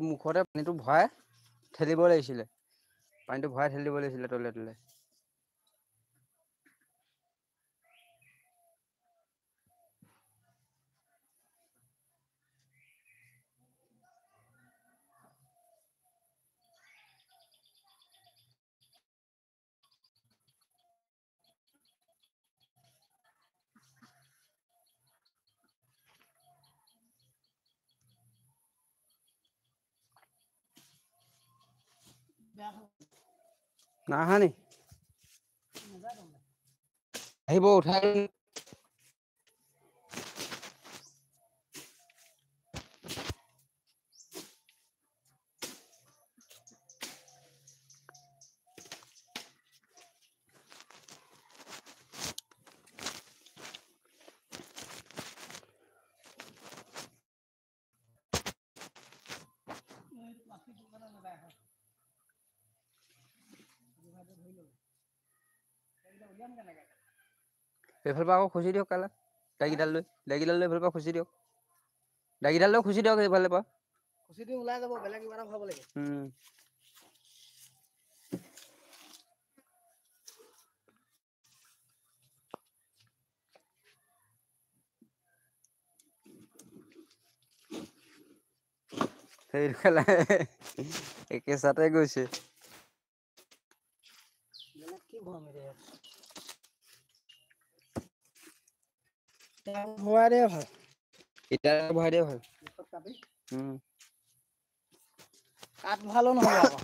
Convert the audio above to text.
মুখতে পানীটো ভৰাই ঠেলিব লাগিছিলে, পানীটো ভৰাই ঠেলি দিব লাগিছিলে তলে তলে। না নি আহিব উঠাই। এইফালৰ পৰা আকৌ খুচি দিয়ক কালা দাগিডাল লৈ, দাগিডাল লৈ এইফালৰ পৰা খুচি দিয়ক, দাগিডাল লৈ খুচি দিয়ক এইফালৰ পৰা। খুচি দিওঁ ওলাই যাব, বেলেগ কিবা এটা ভৰাব লাগিব। সেইটো কেলা একেচাতে গৈছে। বেলেগ কি ভৰাম এতিয়া? ভৰাই দিয়া ভাল। এতিয়া ভৰাই দিয়া ভাল। কাঠ ভালো নহ'ব আকৌ।